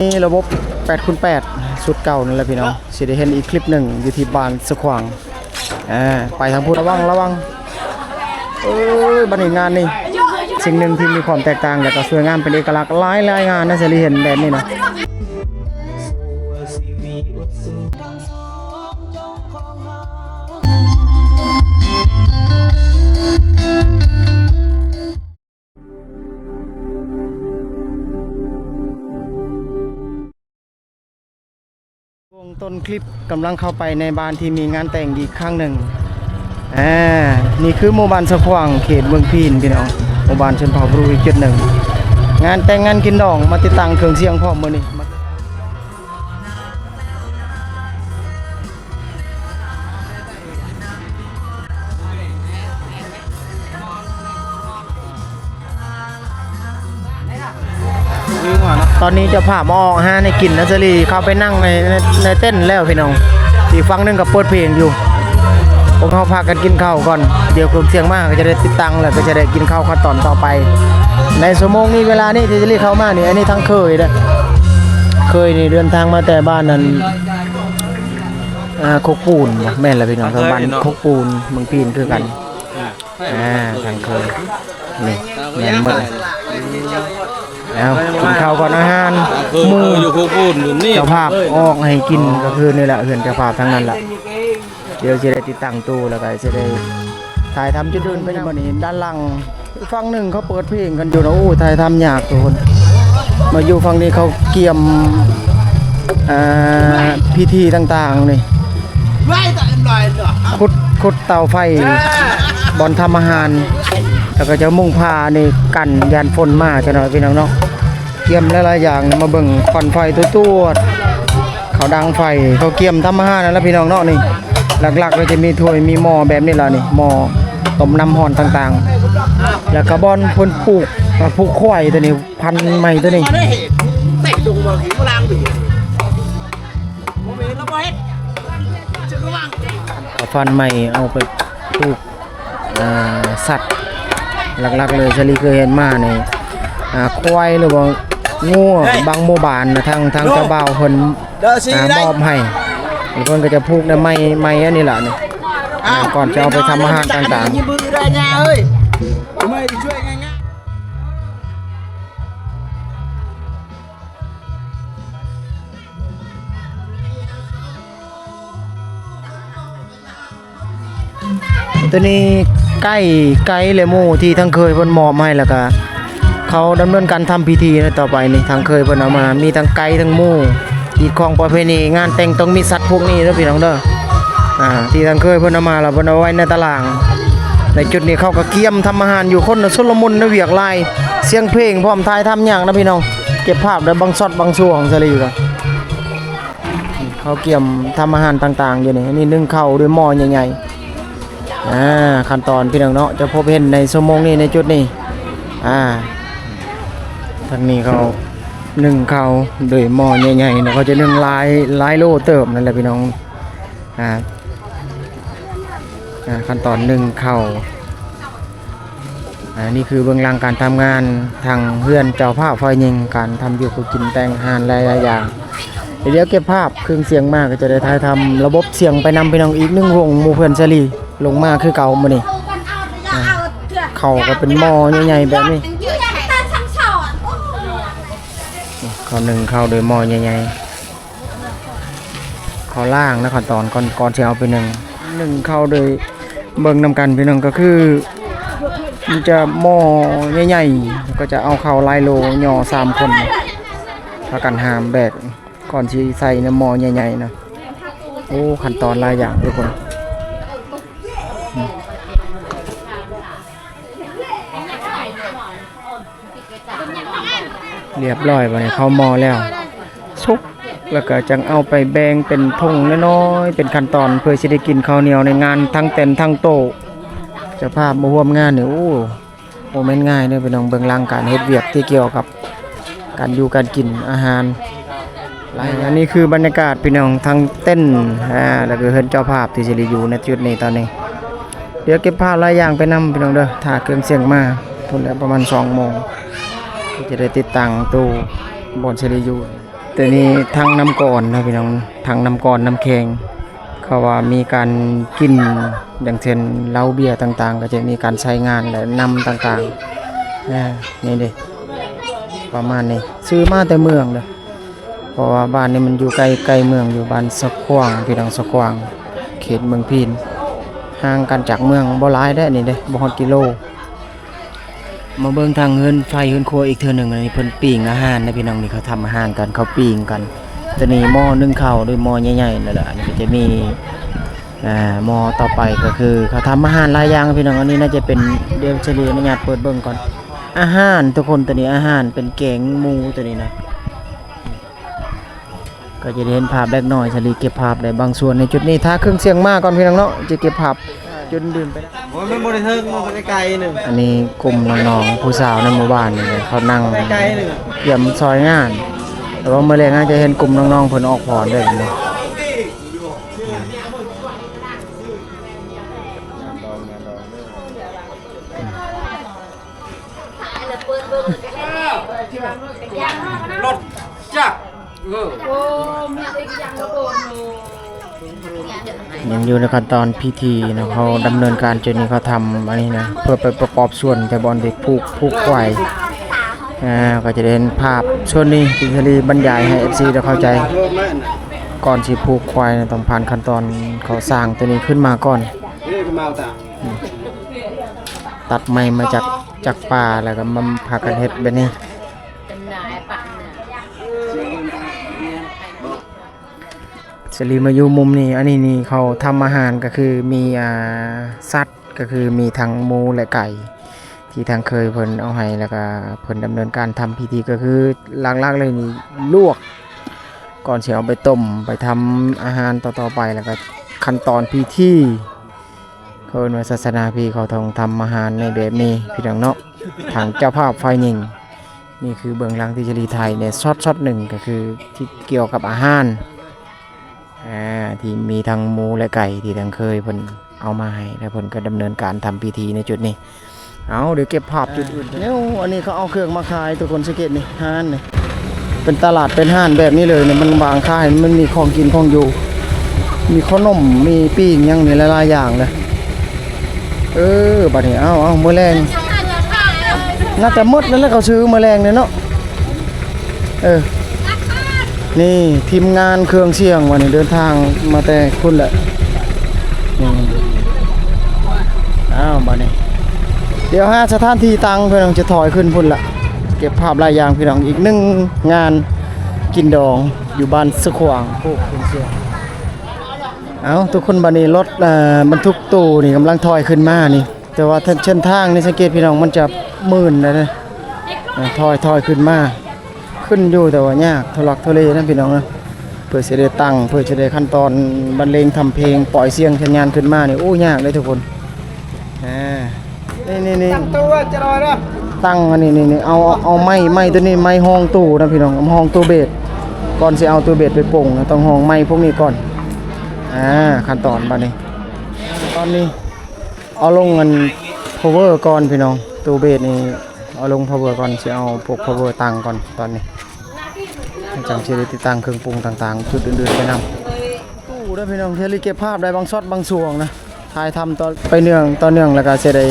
ມີລະບົບແປດຄູນແປດ ຊຸດເກົ່ານັ້ນແຫຼະພີ່ນ້ອງ ຊິໄດ້ເຫັນອີກຄລິບໜຶ່ງຢູ່ທີ່ບ້ານສະຂວາງ. ເອີ ໄປທາງພຸ້ນ ລະວັງ ລະວັງ. ເອີຍ ບັດນີ້ງານນີ້ ສິ່ງໜຶ່ງທີ່ມີຄວາມແຕກຕ່າງ ແລະກໍສວຍງາມເປັນເອກະລັກ ຫຼາຍໆງານນະ ສາລີເຫັນແບບນີ້ນະ. ເບື້ອງຕົ້ນຄລິບກຳລັງເຂົ້າໄປໃນບ້ານທີ່ມີງານແຕ່ງອີກຄັ້ງໜຶ່ງ. ອາ ນີ້ຄືໝູ່ບ້ານສະຂວາງ ເຂດເມືອງພີນ ພີ່ນ້ອງ ໝູ່ບ້ານຊົນເຜົ່າບຣູອີກຈຸດໜຶ່ງ. ງານແຕ່ງງານກິນດອງ ມາຕິດຕັ້ງເຄື່ອງສຽງພ້ອມມື້ນີ້. ຕອນນີ້ເຈົ້າພາບມາອອກອາຫານໃຫ້ກິນນະ ສາລີເຂົ້າໄປນັ່ງໃນ ໃນ ໃນເຕັນແລ້ວພີ່ນ້ອງ. ອີກຝັ່ງໜຶ່ງກໍເປີດເພງຢູ່. ພວກເຮົາພາກັນກິນເຂົ້າກ່ອນ ດຽວເຄື່ອງສຽງມາກໍຈະໄດ້ຕິດຕັ້ງ ແລ້ວກໍຈະໄດ້ກິນເຂົ້າຂັ້ນຕອນຕໍ່ໄປ. ໃນຊົ່ວໂມງນີ້ ເວລານີ້ທີ່ສາລີເຂົ້າມານີ້ ອັນນີ້ທາງເຂີຍເດ້ ເຂີຍນີ້ເດີນທາງມາແຕ່ບ້ານນັ້ນ ອ່າ ຄົກປູນບໍ່ ແມ່ນລະພີ່ນ້ອງ ທາງເຂີຍ ບ້ານ ເນາະ ຄົກປູນ ເມືອງພີນຄືກັນ. ອ່າ ທາງເຂີຍ ນີ້ແມ່ນໝົດ. ເອົາ ກິນເຂົ້າກ່ອນ ອາຫານໝູ່ ຢູ່ຄົກປູນຢູ່ນີ້ ເຈົ້າພາບອອກໃຫ້ກິນ ອໍ ກໍຄືນີ້ລະ ເຮືອນເຈົ້າພາບທັງນັ້ນລະ. ດຽວຊິໄດ້ຕິດຕັ້ງຕູ້ ແລ້ວກໍຊິໄດ້ຖ່າຍທຳຈຸດອື່ນໄປນຳ. ບັດນີ້ດ້ານຫຼັງ ຝັ່ງໜຶ່ງເຂົາເປີດເພງກັນຢູ່ນະ. ໂອ້ ຖ່າຍທຳຍາກທຸກຄົນ. ມາຢູ່ຝັ່ງນີ້ເຂົາກຽມ ອ່າ ພິທີຕ່າງໆນີ້ ຂຸດ ຂຸດເຕົາໄຟ ບ່ອນທຳອາຫານ ແລ້ວກໍຈະມຸງຜ້ານີ້ກັນຢ້ານຝົນມາຈັກໜ້ອຍພີ່ນ້ອງເນາະ. ກຽມຫຼາຍໆຢ່າງ ມາເບິ່ງຄວັນໄຟຕົວດໆ ເຂົາດັງໄຟ ເຂົາກຽມທຳອາຫານນັ້ນລະພີ່ນ້ອງເນາະ. ນີ້ຫຼັກໆ ກໍຈະມີຖ້ວຍມີໝໍ້ແບບນີ້ລະນີ້ ໝໍ້ຕົ້ມນ້ຳຮ້ອນຕ່າງໆ ແລ້ວກໍບ່ອນເພິ່ນປູກ ອາ ຜູກຄວາຍຕົວນີ້ ພັນໄມ້ຕົວນີ້ ເອົາພັນໄມ້ເອົາໄປຜູກ ອ່າ ສັດ. ຫຼັກໆເລີຍ ສາລີເຄີຍເຫັນມານີ້ ອ່າ ຄວາຍ ຫຼືວ່າງົວ ບາງໝູ່ບ້ານນະ ທາງ ທາງເຈົ້າບ່າວເພິ່ນ ອ່າ ມອບໃຫ້ ແລ້ວເພິ່ນກໍຈະຜູກໃນໄມ້ ໄມ້ອັນນີ້ລະນີ້ ອ່າ ກ່ອນຈະເອົາໄປທຳອາຫານຕ່າງໆ. ຕົວນີ້ໄກ່ ໄກ່ ແລະ ໝູທີ່ທາງເຂີຍເພິ່ນມອບໃຫ້ ແລ້ວກະເຂົາດຳເນີນການທຳພິທີນະ. ຕໍ່ໄປນີ້ ທາງເຂີຍເພິ່ນເອົາມາ ມີທັງໄກ່ທັງໝູ ຮີດຄອງປະເພນີ ງານແຕ່ງຕ້ອງມີສັດພວກນີ້ເດີພີ່ນ້ອງເດີ. ອ່າ ທີ່ທາງເຂີຍເພິ່ນເອົາມາ ແລ້ວເພິ່ນເອົາໄວ້ໃນຕາລາງ. ໃນຈຸດນີ້ເຂົາກໍກຽມທຳອາຫານຢູ່ ຄົນລະຊຸນລະມຸນໃນວຽກຫຼາຍ ສຽງເພງພ້ອມ ຖ່າຍທຳຍາກນະພີ່ນ້ອງ. ເກັບພາບໄດ້ບາງຊັອດບາງຊ່ວງ ສາລີກໍ ເຂົາກຽມທຳອາຫານຕ່າງໆຢູ່ນີ້. ອັນນີ້ໜຶ້ງເຂົ້າດ້ວຍໝໍ້ໃຫຍ່ໆ. ອ່າ ຂັ້ນຕອນພີ່ນ້ອງເນາະ ຈະພົບເຫັນໃນຊົ່ວໂມງນີ້ ໃນຈຸດນີ້. ອ່າ ທາງນີ້ເຂົາໜຶ້ງເຂົ້າດ້ວຍໝໍ້ໃຫຍ່ໆເນາະ ເຂົາຈະໜຶ້ງຫຼາຍ ຫຼາຍໂລເຕີບນັ້ນແຫຼະພີ່ນ້ອງ. ອ່າ ອ່າ ຂັ້ນຕອນໜຶ້ງເຂົ້າ. ອ່າ ນີ້ຄືເບື້ອງຫຼັງການທຳງານທາງເຮືອນເຈົ້າພາບຝ່າຍຍິງ ການທຳຢູ່ ຄືກິນ ແຕ່ງອາຫານຫຼາຍໆຢ່າງ. ດຽວເກັບພາບເຄື່ອງສຽງມາ ກໍຈະໄດ້ຖ່າຍທຳລະບົບສຽງໄປນຳພີ່ນ້ອງ. ອີກໜຶ່ງວົງ ໝູ່ເພື່ອນສາລີລົງມາຄືເກົ່າມື້ນີ້. ອ່າ ເຂົ້າກໍເປັນໝໍ້ໃຫຍ່ໆແບບນີ້. ນີ້ ເຂົາໜຶ້ງເຂົ້າໂດຍໝໍ້ໃຫຍ່ໆ. ເຂົາລ້າງນະ ຂັ້ນຕອນກ່ອນ ກ່ອນຊິເອົາໄປໜຶ້ງ. ໜຶ້ງເຂົ້າໂດຍເບິ່ງນຳກັນພີ່ນ້ອງ ກໍຄືມັນຈະໝໍ້ໃຫຍ່ໆ ກໍຈະເອົາເຂົ້າຫຼາຍໂລ ຍໍສາມຄົນ ພາກັນຫາມແບກ ກ່ອນຊິໃສ່ໃນໝໍ້ໃຫຍ່ໆນະ. ໂອ້ ຂັ້ນຕອນຫຼາຍຢ່າງທຸກຄົນ. ລຽບຮ້ອຍ ບັດນີ້ເຂົ້າໝໍ້ແລ້ວ ສຸກ ແລ້ວກໍຈັ່ງເອົາໄປແບ່ງເປັນຖົງນ້ອຍໆ ເປັນຂັ້ນຕອນ ເພື່ອຊິໄດ້ກິນເຂົ້າໜຽວໃນງານທັງເຕັນທັງໂຕະ. ເຈົ້າພາບມາຮ່ວມງານນີ້ ໂອ້ ບໍ່ແມ່ນງ່າຍເດີພີ່ນ້ອງ ເບື້ອງຫຼັງການເຮັດວຽກທີ່ກ່ຽວກັບການຢູ່ການກິນອາຫານ. ອັນນີ້ຄືບັນຍາກາດພີ່ນ້ອງ ທັງເຕັນ ອ່າ ແລ້ວກໍເຮືອນເຈົ້າພາບທີ່ຊິໄດ້ຢູ່ໃນຈຸດນີ້ຕອນນີ້. ດຽວເກັບພາບຫຼາຍຢ່າງໄປນຳພີ່ນ້ອງເດີ ຖ້າເຄື່ອງສຽງມາພຸ້ນແຫຼະ ປະມານສອງໂມງ ຈະໄດ້ຕິດຕັ້ງໂຕະບ່ອນຊິໄດ້ຢູ່. ໂຕນີ້ຖັງນ້ຳກ້ອນເນາະພີ່ນ້ອງ, ຖັງນ້ຳກ້ອນນ້ຳແຂງ. ເຂົາວ່າມີການກິນ ຢ່າງເຊັ່ນເຫຼົ້າເບຍຕ່າງໆ ກໍຈະມີການໃຊ້ງານ ແລະ ນ້ຳຕ່າງໆ. ອາ ນີ້ເດ້ ປະມານນີ້. ຊື້ມາແຕ່ເມືອງເດີ້ ເພາະວ່າບ້ານນີ້ມັນຢູ່ໃກ້ ໃກ້ເມືອງ ຢູ່ບ້ານສະຂວາງ ພີ່ນ້ອງ, ສະຂວາງ ເຂດເມືອງພີນ. ຫ່າງກັນຈາກເມືອງບໍ່ຫຼາຍເດ້ ນີ້ເດ້ ບໍ່ຮອດກິໂລ. ມາເບິ່ງທາງເຮືອນໄຟເຮືອນຄົວອີກເທື່ອໜຶ່ງ. ອັນນີ້ເພິ່ນປີ້ງອາຫານນະພີ່ນ້ອງ, ນີ້ເຂົາທຳອາຫານກັນ ເຂົາປີ້ງກັນ. ໂຕນີ້ໝໍ້ໜຶ້ງເຂົ້າ ຫຼືໝໍ້ໃຫຍ່ໆ ນັ້ນແຫຼະ. ອັນນີ້ກໍຈະມີ ອ່າ ໝໍ້ຕໍ່ໄປກໍຄືເຂົາທຳອາຫານຫຼາຍຢ່າງພີ່ນ້ອງ. ອັນນີ້ໜ້າຈະເປັນ ດຽວສະລີອະນຸຍາດເປີດເບິ່ງກ່ອນ. ອາຫານທຸກຄົນ ໂຕນີ້ອາຫານເປັນແກງໝູ ໂຕນີ້ນະ. ກໍຈະໄດ້ເຫັນພາບເລັກນ້ອຍ ສາລີເກັບພາບໄດ້ບາງສ່ວນໃນຈຸດນີ້. ຖ້າເຄື່ອງສຽງມາກ່ອນພີ່ນ້ອງເນາະ ຈະເກັບພາບຈຸດອື່ນໄປ. ໂອ້ຍ ມັນບໍ່ໄດ້ເທິງ ມັນໄກໆໜຶ່ງ. ອັນນີ້ກຸ່ມນ້ອງໆຜູ້ສາວໃນໝູ່ບ້ານນີ້ ເຂົານັ່ງກຽມຊ່ອຍງານ ແຕ່ວ່າມື້ແລງອາດຈະເຫັນກຸ່ມນ້ອງໆເພິ່ນອອກພອນເດ້. ລົດຈັກ ເອີ ຍັງຢູ່ໃນຂັ້ນຕອນພິທີເນາະ. ເຂົາດຳເນີນການຈຸດນີ້ ເຂົາທຳອັນນີ້ນະ ເພື່ອໄປປະກອບສ່ວນແຕ່ບ່ອນທີ່ຜູກ ຜູກຄວາຍ. ອ່າ ກໍຈະໄດ້ເຫັນພາບສ່ວນນີ້ທີ່ສາລີບັນຍາຍໃຫ້ເອັຟຊີໄດ້ເຂົ້າໃຈ. ກ່ອນຊິຜູກຄວາຍນະ ຕ້ອງຜ່ານຂັ້ນຕອນ ເຂົາສ້າງໂຕນີ້ຂຶ້ນມາກ່ອນ. ຕັດໄມ້ມາຈາກ ຈາກປ່າ ແລ້ວກໍມາພາກັນເຮັດແບບນີ້. ສາລີມາຢູ່ມຸມນີ້ ອັນນີ້ນີ້ເຂົາທຳອາຫານ ກໍຄືມີ ອ່າ ສັດ ກໍຄືມີທັງໝູ ແລະ ໄກ່ ທີ່ທາງເຄີຍເພິ່ນເອົາໃຫ້ ແລ້ວກໍເພິ່ນດຳເນີນການທຳພິທີ ກໍຄືຫຼັກໆເລີຍນີ້ ລວກ ກ່ອນຊິເອົາໄປຕົ້ມ ໄປທຳອາຫານຕໍ່ໆໄປ ແລ້ວກໍຂັ້ນຕອນພິທີ ເຂົາເອີ້ນວ່າສາສະໜາພີ ເຂົາຕ້ອງທຳອາຫານໃນແບບນີ້ພີ່ນ້ອງເນາະ. ທາງເຈົ້າພາບຝ່າຍຍິງ ນີ້ຄືເບື້ອງຫຼັງທີ່ສາລີຖ່າຍໃນຊັອດໆໜຶ່ງ ກໍຄືທີ່ກ່ຽວກັບອາຫານ ອ່າ ທີ່ມີທັງໝູ ແລະ ໄກ່ ທີ່ທາງເຄີຍເພິ່ນເອົາມາໃຫ້ ແລ້ວເພິ່ນກໍດຳເນີນການທຳພິທີໃນຈຸດນີ້. ເອົາ ດຽວເກັບພາບຈຸດອື່ນ. ແນວອັນນີ້ເຂົາເອົາເຄື່ອງມາຂາຍ ທຸກຄົນສັງເກດນີ້ ຮ້ານນີ້ ເປັນຕະຫຼາດ ເປັນຮ້ານແບບນີ້ເລີຍນີ້ ມັນວາງຂາຍ ມັນມີຂອງກິນຂອງຢູ່ ມີເຂົ້າໜົມ ມີປີ້ງຫຍັງນີ້ ຫຼາຍໆຢ່າງເລີຍ. ເອີ ບັດນີ້ ເອົາ ເອົາ ມື້ແລງ ໜ້າຈະໝົດແລ້ວແຫຼະ ເຂົາຊື້ມື້ແລງນີ້ເນາະ. ເອີ ນີ້ທີມງານເຄື່ອງສຽງ ວັນນີ້ເດີນທາງມາແຕ່ພຸ້ນແຫຼະ. ອືມ ອ້າວ ບັດນີ້ ດຽວຫາສະຖານທີ່ຕັ້ງ ເພິ່ນຈະຖອຍຂຶ້ນພຸ້ນລະ. ເກັບພາບຫຼາຍຢ່າງພີ່ນ້ອງ ອີກໜຶ່ງງານກິນດອງຢູ່ບ້ານສະຂວາງ. ໂອ້ ເຄື່ອງສຽງ. ເອົາ ທຸກຄົນ ບັດນີ້ລົດ ເອີ ບັນທຸກຕູ້ນີ້ກຳລັງຖອຍຂຶ້ນມານີ້. ແຕ່ວ່າເສັ້ນທາງນີ້ ສັງເກດພີ່ນ້ອງ ມັນຈະມື່ນນະເດ້. ເອີ ຖອຍ ຖອຍຂຶ້ນມາ ຂຶ້ນຢູ່ ແຕ່ວ່າຍາກທຸລັກທຸເລນະພີ່ນ້ອງນະ. ເພື່ອຊິໄດ້ຕັ້ງ ເພື່ອຊິໄດ້ຂັ້ນຕອນບັນເລງທຳເພງ ປ່ອຍສຽງສັນຍານຂຶ້ນມານີ້ ໂອ້ ຍາກເດ້ທຸກຄົນ. ອ່າ ນີ້ໆໆ ຕັ້ງໂຕໄວ້ຈະໜ້ອຍເດີ ຕັ້ງອັນນີ້ນີ້ ເອົາ ເອົາໄມ້ ໄມ້ໂຕນີ້ ໄມ້ຮອງຕູ້ນະພີ່ນ້ອງ ເອົາຮອງຕູ້ເບດ. ກ່ອນຊິເອົາຕູ້ເບດໄປປົງນະ ຕ້ອງຮອງໄມ້ພວກນີ້ກ່ອນ. ອ່າ ຂັ້ນຕອນບັດນີ້ ຕອນນີ້ ເອົາລົງອັນພາວເວີກ່ອນພີ່ນ້ອງ. ຕູ້ເບດນີ້ເອົາລົງພາວເວີກ່ອນ ຊິເອົາພວກພາວເວີຕັ້ງກ່ອນຕອນນີ້ ຈັ່ງຊິໄດ້ຕິດຕັ້ງເຄື່ອງປຸງຕ່າງໆ ຈຸດອື່ນໆໄປນຳ. ຕູ້ເດີພີ່ນ້ອງ ເທຍລີເກັບພາບໄດ້ບາງຊັອດບາງຊ່ວງນະ ຖ່າຍທຳຕໍ່ໄປເນື່ອງ ຕໍ່ເນື່ອງ ແລ້ວກໍຊິໄດ້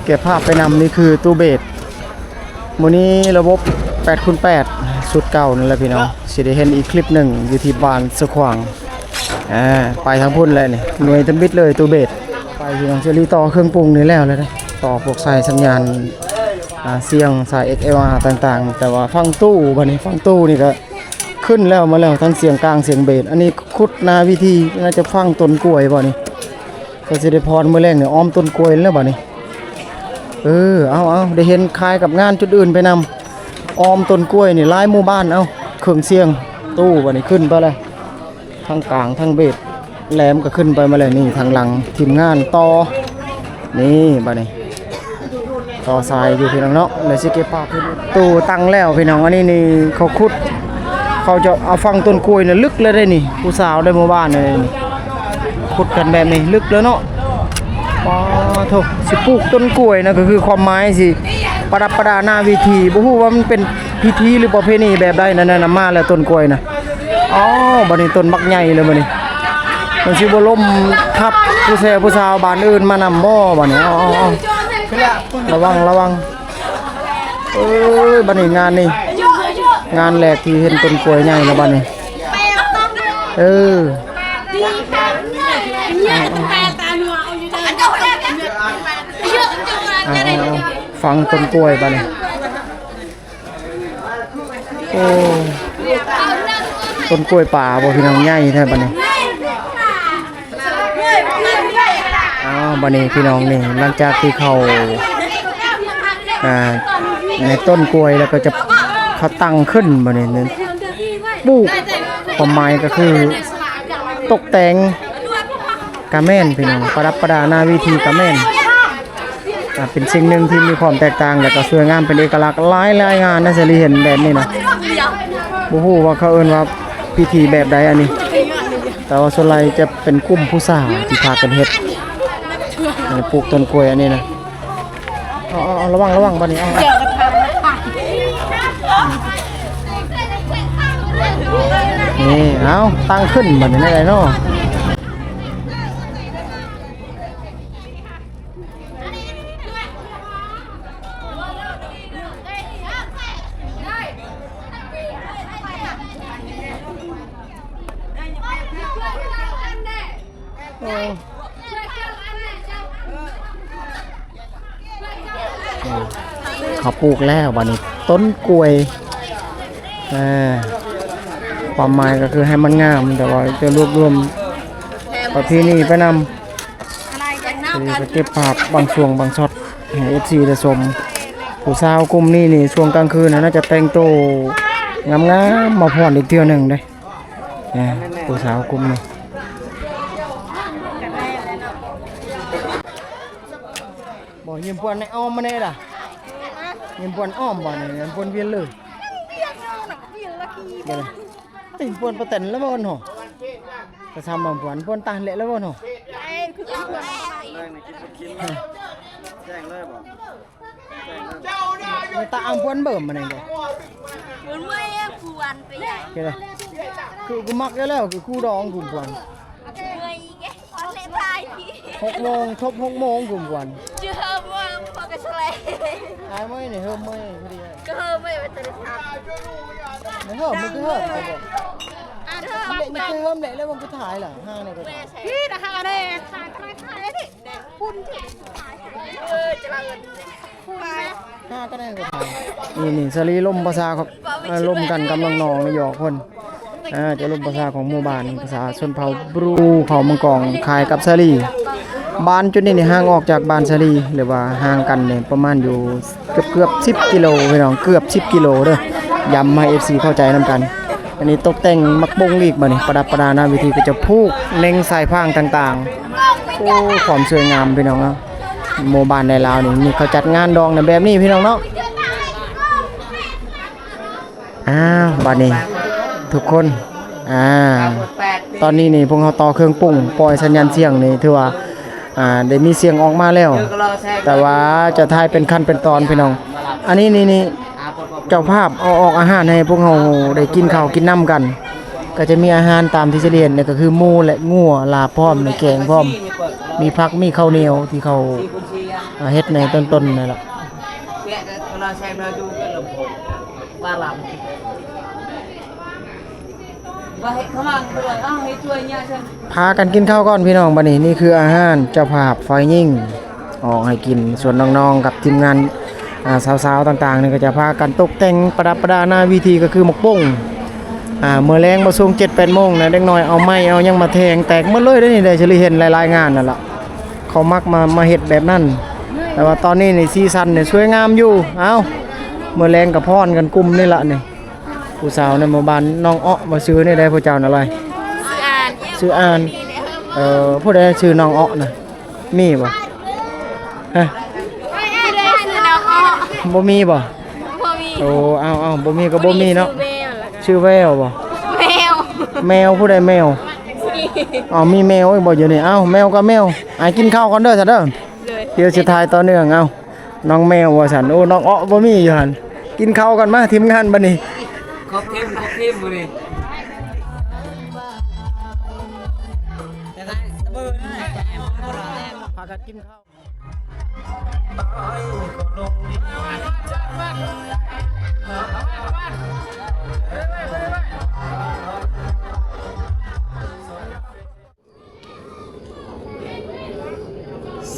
ເກັບພາບໄປນຳ. ນີ້ຄືຕູ້ເບດ ມື້ນີ້ລະບົບແປດຄູນແປດ ຊຸດເກົ່ານັ້ນແຫຼະພີ່ນ້ອງ. ຊິໄດ້ເຫັນອີກຄລິບໜຶ່ງຢູ່ທີ່ບ້ານສະຂວາງ. ອ່າ ໄປທາງພຸ້ນແຫຼະນີ້ ໜ່ວຍທຳອິດເລີຍຕູ້ເບດ. ໄປພີ່ນ້ອງ ເຊລີຕໍ່ເຄື່ອງປຸງນີ້ແລ້ວແລ້ວເດ້ ຕໍ່ພວກສາຍສັນຍານ ອ່າ ສຽງສາຍເອັກເອວອາຕ່າງໆ. ແຕ່ວ່າຝັ່ງຕູ້ ບັດນີ້ຝັ່ງຕູ້ນີ້ກໍຂຶ້ນແລ້ວມາແລ້ວ ທັງສຽງກາງສຽງເບດ. ອັນນີ້ຂຸດໜ້າເວທີ ໜ້າຈະຝັງຕົ້ນກ້ວຍບໍ່ນີ້. ກໍຊິໄດ້ພອນມື້ແລງນີ້ອ້ອມຕົ້ນກ້ວຍແລ້ວບັດນີ້. ເອີ ເອົາໆ ໄດ້ເຫັນຄ້າຍກັບງານຈຸດອື່ນໄປນຳ ອ້ອມຕົ້ນກ້ວຍນີ້ຫຼາຍໝູ່ບ້ານ. ເອົາ ເຄື່ອງສຽງຕູ້ບັດນີ້ຂຶ້ນໄປແລ້ວ ທັງກາງທັງເບດ ແຫຼມກໍຂຶ້ນໄປມາແລ້ວ. ນີ້ທາງຫຼັງທີມງານຕໍ່ ນີ້ບັດນີ້ ຕໍ່ສາຍຢູ່ພີ່ນ້ອງເນາະ ແລ້ວຊິເກັບພາບຂຶ້ນ. ຕູ້ຕັ້ງແລ້ວພີ່ນ້ອງ ອັນນີ້ນີ້ເຂົາຂຸດ ເຂົາຈະເອົາຝັງຕົ້ນກ້ວຍນະ ລຶກເລີຍເດ້ນີ້ ຜູ້ສາວໄດ້ໝູ່ບ້ານນີ້ ຂຸດກັນແບບນີ້ ລຶກເລີຍເນາະ. ປາໂທ້ ຊິປູກຕົ້ນກ້ວຍນະ ກໍຄືຄວາມໝາຍຊິປະດັບປະດາໜ້າເວທີ. ບໍ່ຮູ້ວ່າມັນເປັນ ພິທີ ຫຼື ປະເພນີແບບໃດນັ້ນນະ ມາແລ້ວຕົ້ນກ້ວຍນະ. ອໍ ບັດນີ້ຕົ້ນບັກໃຫຍ່ເລີຍບັດນີ້ ມັນຊິບໍ່ລົ້ມທັບຜູ້ແຊຜູ້ສາວບ້ານອື່ນມານຳບໍ່ບັດນີ້. ເອົາ ເອົາ ເອົາ ລະວັງ ລະວັງ. ເອີຍ ບັດນີ້ງານນີ້ ງານແລກທີ່ເຫັນຕົ້ນກ້ວຍໃຫຍ່ແລ້ວບັດນີ້. ເອີ ເອົາ ເອົາ ເອົາ ເອົາ ຝັງຕົ້ນກ້ວຍບັດນີ້. ໂອ້ ຕົ້ນກ້ວຍປ່າບໍ່ພີ່ນ້ອງ ໃຫຍ່ແທ້ບັດນີ້. ອ້າວ ບັດນີ້ພີ່ນ້ອງນີ້ ຫຼັງຈາກທີ່ເຂົາ ອ່າ ໃນຕົ້ນກ້ວຍແລ້ວກໍຈະ ເຂົາຕັ້ງຂຶ້ນບັດນີ້ ປູກ ຄວາມໝາຍກໍຄືຕົກແຕ່ງ ກະແມ່ນພີ່ນ້ອງ ປະດັບປະດາໜ້າເວທີກະແມ່ນ ອ່າ ເປັນສິ່ງໜຶ່ງທີ່ມີຄວາມແຕກຕ່າງ ແລ້ວກໍສວຍງາມເປັນເອກະລັກຫຼາຍໆງານນະ ສາລີເຫັນແບບນີ້ນະ. ບໍ່ຮູ້ວ່າເຂົາເອີ້ນວ່າພິທີແບບໃດອັນນີ້ ແຕ່ວ່າສ່ວນຫຼາຍຈະເປັນກຸ່ມຜູ້ສາວທີ່ພາກັນເຮັດ ປູກຕົ້ນກ້ວຍອັນນີ້ນະ. ເອົາ ເອົາ ເອົາ ລະວັງ ລະວັງ ບັດນີ້ ເອົາ ນີ້ ເອົາ ຕັ້ງຂຶ້ນບັດນີ້ ແນວໃດເນາະ? ໂອ້ ເຂົາປູກແລ້ວ ບາດນີ້ຕົ້ນກ້ວຍ ເອີ ຄວາມໝາຍກໍຄືໃຫ້ມັນງາມ ແຕ່ວ່າຈະລວບລວມປະເພນີໄປນຳ. ນີ້ກໍເກັບພາບບາງຊ່ວງບາງຊັອດໃຫ້ເອັຟຊີໄດ້ຊົມ. ຜູ້ສາວກຸ່ມນີ້ນີ້ ຊ່ວງກາງຄືນນ່າຈະແຕ່ງໂຕງາມໆ ມາຟ້ອນອີກເທື່ອໜຶ່ງເດ້. ເອີ ຜູ້ສາວກຸ່ມນີ້ ບໍ່ຍິ້ມປວນໃນອ້ອມມາແນ່ລະ ຍິ້ມປວນອ້ອມບໍ່ນີ້ ຍິ້ມປວນວຽນເລີຍ ເອີ ຍິ້ມປວນປະແຕນລະບໍ່ເນາະ ກະຊ້ຳບໍ່ປວນ ປວນຕາແຫຼະລະບໍ່ເນາະ ແຈ້ງເລີຍບໍ່? ຕາອຳພວນເບິ່ມມາແນງໃດ ເມື່ອຍກວນໄປໃຫຍ່ ຄືກູມັກຢູ່ແລ້ວ ຄືຄູດອງກູກວນ ເມື່ອຍອີກເດ້ ອອນແລະພາຍ ຫົກໂມງ ທົບຫົກໂມງກູກວນ ຈື່ເຮີມເມືອງພໍກະສະແລ ອາຍເມື່ອຍນີ້ ເຮີມເມື່ອຍພໍດີ ກະເຮີມເມື່ອຍໄປໂທລະສັບ ເຮີມມັນຄືເຮີມ ອາເທີ ເອີ ເຮີມແຫຼະ ແລ້ວມັນຄືຖ່າຍລະ ຫາແນວໄປຖ່າຍ ພີ້ນະຫາແນວ ຖ່າຍ ຖ່າຍ ຖ່າຍ ນີ້ ພຸ້ນ ເອີ ຈະລະເອີ ຫາກໍໄດ້ກໍໄດ້ ນີ້ ນີ້ ສາລີລົມພາສາຂອງ ເອີ ລົມກັນກັບນ້ອງໆ ນີ້ຫຍອກເພິ່ນ ເອີ ຈະລົມພາສາຂອງໝູ່ບ້ານ ພາສາຊົນເຜົ່າບຣູ ເຜົ່າມັງກອງ ຄ້າຍກັບສາລີ. ບ້ານຈຸດນີ້ນີ້ຫ່າງອອກຈາກບ້ານສາລີ ຫຼືວ່າຫ່າງກັນນີ້ປະມານຢູ່ເກືອບໆ ສິບກິໂລພີ່ນ້ອງ ເກືອບສິບກິໂລເດີ ຢ້ຳໃຫ້ເອັຟຊີເຂົ້າໃຈນຳກັນ. ອັນນີ້ຕົກແຕ່ງໝາກໂປ່ງອີກ ບາດນີ້ປະດັບປະດາໜ້າເວທີກໍຈະຜູກເນັ່ງສາຍພາງຕ່າງໆ. ໂອ້ ຄວາມສວຍງາມພີ່ນ້ອງເນາະ ໝູ່ບ້ານໃນລາວນີ້ ມີເຂົາຈັດງານດອງນະແບບນີ້ພີ່ນ້ອງເນາະ. ອ້າວ ບາດນີ້ທຸກຄົນ ອາ ຕອນນີ້ນີ້ພວກເຮົາຕໍ່ເຄື່ອງປຸ້ງ ປ່ອຍສັນຍານສຽງນີ້ ຖືວ່າ ອາ ໄດ້ມີສຽງອອກມາແລ້ວ ແຕ່ວ່າຈະຖ່າຍເປັນຂັ້ນເປັນຕອນພີ່ນ້ອງ. ອັນນີ້ນີ້ ນີ້ ເຈົ້າພາບເອົາອອກອາຫານໃຫ້ພວກເຮົາໄດ້ກິນເຂົ້າກິນນ້ຳກັນ ກໍຈະມີອາຫານຕາມທີ່ສາລີເຫັນ ກໍຄືໝູ ແລະ ງົວ ລາບພ້ອມ ແລະ ແກງພ້ອມ ມີຜັກ ມີເຂົ້າໜຽວທີ່ເຂົາ ເຮັດໃນຕົ້ນໆ ນັ້ນລະ. ພາກັນກິນເຂົ້າກ່ອນພີ່ນ້ອງ ບາດນີ້ ນີ້ຄືອາຫານເຈົ້າພາບຝ່າຍຍິງ ອອກໃຫ້ກິນ ສ່ວນນ້ອງໆ ກັບທີມງານ ອາ ສາວໆ ຕ່າງໆ ນີ້ກໍຈະພາກັນຕົກແຕ່ງປະດັບປະດາໜ້າເວທີ ກໍຄືໝາກໂປ່ງ ອາ ເມື່ອແລງມາຊ່ວງເຈັດແປດໂມງນະ ເດັກນ້ອຍເອົາໄມ້ເອົາຫຍັງມາແທງແຕກໝົດເລີຍເດ້ນີ້ ໄດ້ສາລີເຫັນຫຼາຍໆ ງານນັ້ນລະ ເຂົາມັກມາ ມາເຮັດແບບນັ້ນ ແຕ່ວ່າຕອນນີ້ນີ້ສີສັນນີ້ສວຍງາມຢູ່. ເອົ້າ ເມື່ອແລງກໍຟ້ອນກັນກຸ່ມນີ້ລະນີ້ ຜູ້ສາວໃນໝູ່ບ້ານ ນ້ອງເອາະ ບໍ່ ຊື່ນີ້ໃດຜູ້ເຈົ້ານະລອຍ? ຊື່ອານ ຊື່ອານ ເອີ ຜູ້ໃດຊື່ນ້ອງເອາະນະ? ມີບໍ່? ຮະ ບໍ່ມີບໍ່? ບໍ່ມີ ໂອ້ ເອົາໆ ບໍ່ມີກໍບໍ່ມີເນາະ. ຊື່ແວວ ຊື່ແວວບໍ່? ແມວ ແມວ ຜູ້ໃດແມວ? ເອົາ ມີແມວອີກບໍ່ຢູ່ນີ້? ເອົ້າ ແມວກໍແມວ ອາ ກິນເຂົ້າກ່ອນເດີຊັ້ນເດີ ໂດຍ ດຽວຊິຖ່າຍຕໍ່ເນື່ອງ. ເອົ້າ ນ້ອງແມວວ່າຊັ້ນ ໂອ້ ນ້ອງເອາະບໍ່ມີຢູ່ຫັ້ນ ກິນເຂົ້າກັນມາທີມງານບັດນີ້ ຄົບທີມ ຄົບທີມມື້ນີ້ ພາກັນກິນເຂົ້າ.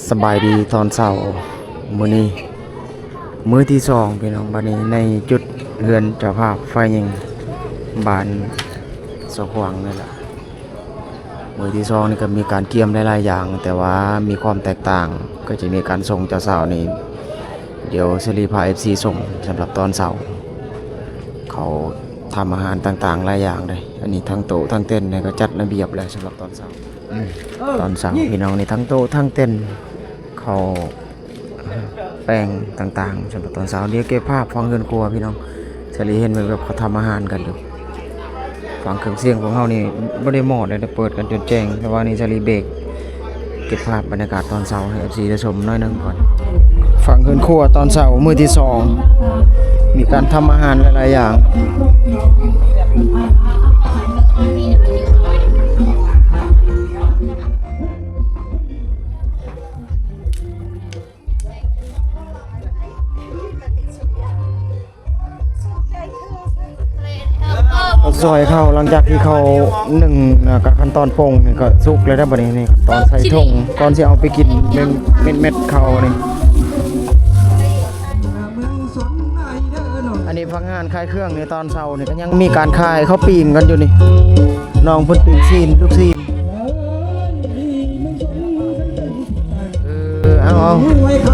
ສະບາຍດີຕອນເຊົ້າ ມື້ນີ້ມື້ທີສອງພີ່ນ້ອງ ບັດນີ້ໃນຈຸດເຮືອນເຈົ້າພາບຝ່າຍຍິງ ບ້ານສະຂວາງນີ້ແຫຼະ. ມື້ທີສອງນີ້ກໍມີການກຽມຫຼາຍໆຢ່າງ ແຕ່ວ່າມີຄວາມແຕກຕ່າງ ກໍຈະມີການສົ່ງເຈົ້າສາວນີ້ ດຽວສາລີພາເອັຟຊີສົ່ງສຳລັບຕອນເຊົ້າ ເຂົາທຳອາຫານຕ່າງໆຫຼາຍຢ່າງເດ້. ອັນນີ້ທັງໂຕະທັງເຕັນນີ້ກໍຈັດລະບຽບແລ້ວສຳລັບຕອນເຊົ້າ. ອືມ ຕອນເຊົ້າພີ່ນ້ອງນີ້ ທັງໂຕະທັງເຕັນ ເຂົາແປງຕ່າງໆ ສຳລັບຕອນເຊົ້າ. ດຽວເກັບພາບຝັ່ງເຮືອນຄົວພີ່ນ້ອງ ສາລີເຫັນແບບເຂົາທຳອາຫານກັນຢູ່. ຝັ່ງເຄື່ອງສຽງຂອງເຮົານີ້ບໍ່ໄດ້ມອດເດ້ ເປີດກັນຈົນແຈ້ງ ແຕ່ວ່ານີ້ສາລີເບກ ເກັບພາບບັນຍາກາດຕອນເຊົ້າໃຫ້ເອັຟຊີໄດ້ຊົມໜ້ອຍໜຶ່ງກ່ອນ. ຝັ່ງເຮືອນຄົວຕອນເຊົ້າມື້ທີສອງ ມີການທຳອາຫານຫຼາຍໆຢ່າງ. ເຂົ້າຊອຍເຂົ້າ ຫຼັງຈາກທີ່ເຂົ້າໜຶ້ງ ແລ້ວກໍຂັ້ນຕອນປົງນີ້ກໍສຸກແລ້ວເດ້ ບັດນີ້ນີ້ຕອນໃສ່ຖົງ ຕອນຊິເອົາໄປກິນເປັນເມັດໆເຂົ້ານີ້. ອັນນີ້ພະນັກງານຂາຍເຄື່ອງໃນຕອນເຊົ້ານີ້ກໍຍັງມີການຂາຍເຂົ້າປີ້ງກັນຢູ່ນີ້ ນ້ອງເພິ່ນປີ້ງຊີ້ນ ລູກຊີ້ນ. ເອີ ເອົາ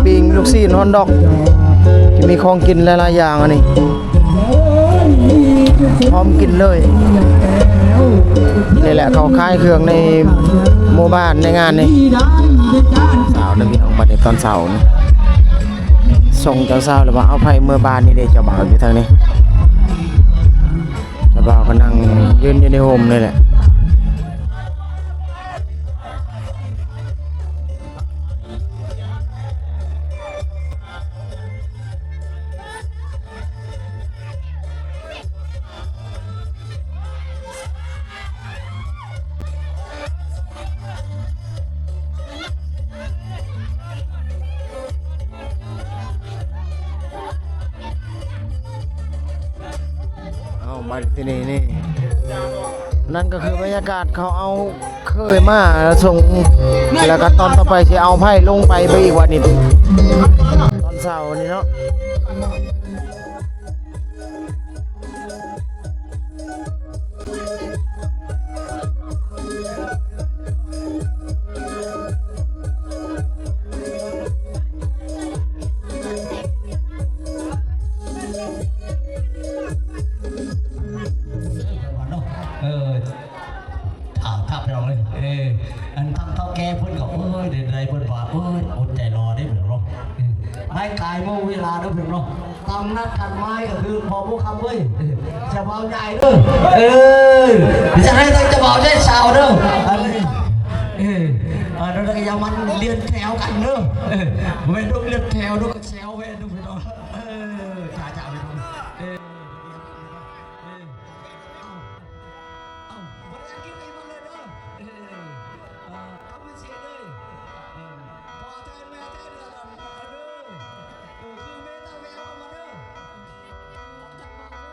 ໆ ປີ້ງລູກຊີ້ນ ຮອດດອກ ມີຂອງກິນຫຼາຍໆຢ່າງ ອັນນີ້ ພ້ອມກິນເລີຍ. ນີ້ແຫຼະ ເຂົາຂາຍເຄື່ອງໃນໝູ່ບ້ານໃນງານນີ້. ສາວເດີພີ່ນ້ອງ ບັດນີ້ຕອນເຊົ້ານີ້ ສົ່ງເຈົ້າສາວ ແລ້ວວ່າເອົາໃຜເມືອບ້ານນີ້ເດ້ ເຈົ້າບ່າວຢູ່ທາງນີ້. ເຈົ້າບ່າວກໍນັ່ງຢືນຢູ່ໃນຮົ່ມນີ້ແຫຼະ. ເອົາ ມາທີ່ນີ້ນີ້ ນັ້ນກໍຄືບັນຍາກາດເຂົາເອົາເຂີຍມາສົ່ງ ແລ້ວກໍຕອນຕໍ່ໄປຊິເອົາໃຜລົງໄປ ໄປອີກວັນນີ້ ຕອນເຊົ້ານີ້ເນາະ. ເອີ ຖ້າ ຖ້າໄປເອົາເລີຍ ເອີ ອັນທາງເຖົ້າແກ່ເພິ່ນກໍ ໂອ້ຍ ໄດ້ ໄດ້ເພິ່ນວ່າ ໂອ້ຍ ອົດໃຈລໍເດ້ເພິ່ນເນາະ. ອືມ ໄມ້ກາຍໂມງເວລາເດີເພິ່ນເນາະ ຕາມນັດກັນໄວ້ກໍຄືພໍບໍ່ຄຳເວີຍ ເອີ ເຈົ້າບ່າວໃຫຍ່ເດີ ເອີ ຈະໃຫ້ເຈົ້າບ່າວໃຫຍ່ສາວເດີ ອັນນີ້ ເອີ ອັນນັ້ນກໍຢ່າມັນລຽນແຖວກັນເດີ ເອີ ບໍ່ແມ່ນລູກລຽນແຖວ ລູກກໍແຊວແມ່ນລູກເນາະ ເອີ ຈ້າໆ ເອີ. ເອີ ເອົາ ເອົາ ບໍ່ໄດ້ກິນອີກມາເລີຍເດີ ເອີ ເອີ ເອົາໄປເສຍເລີຍ ເອີ ພໍ່ແທນແມ່ແທນກັນເດີ ເອີ ຄືແມ່ຕາແວວເອົາມາເດີ ຈັດມາເດີ.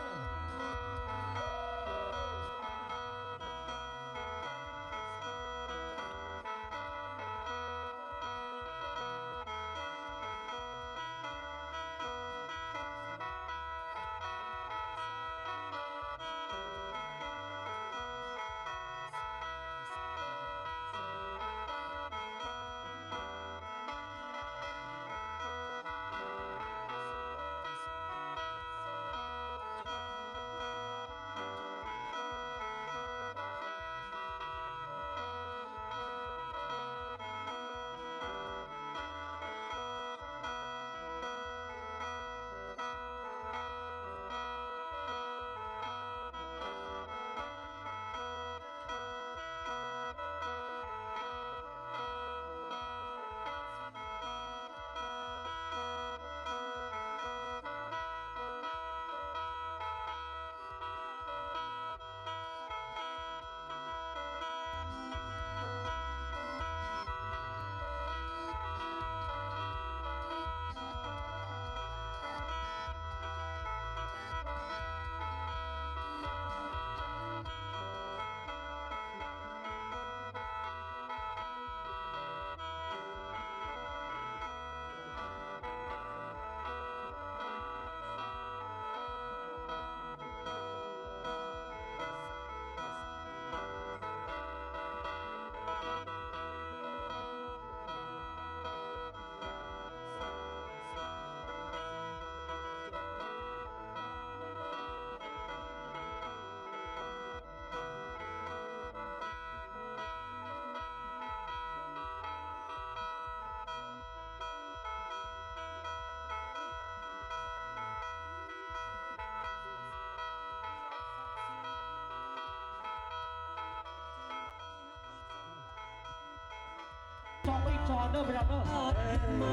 ຈອນເດີ ໄປດຳເດີ ເອີ ເອີ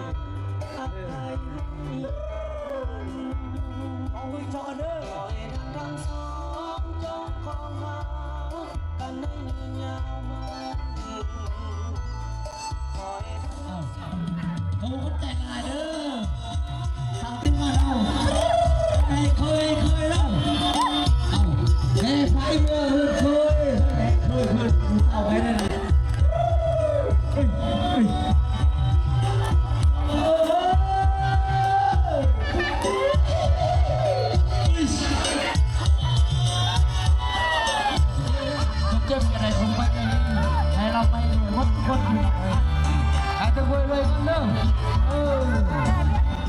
ຂອບຄຸນຈອນເດີ ຂໍໃຫ້ທັງສອງຈົ່ງຄອງຫາກັນໃຫ້ຍືນຍາວມາ ຂໍໃຫ້ທັງ ເອົາ ໂອ້ ຂອບໃຈຫຼາຍເດີ ສາວເປັນມາແລ້ວ ໃຫ້ເຄີຍ ເຄີຍແລ້ວ ເອົາ ແມ່ໄຟເມືອເຮືອນເຄີຍ ເຄີຍ ເຄີຍ ເອົາໄປເດີ. ເອີ ເອີ ເຈັບກະໄດ້ສົມໄປໃນນີ້ ໃຫ້ລຳໃຫ້ລວຍໝົດທຸກຄົນ ໃຫ້ແຕ່ລວຍໆກັນເດີ ເອີ.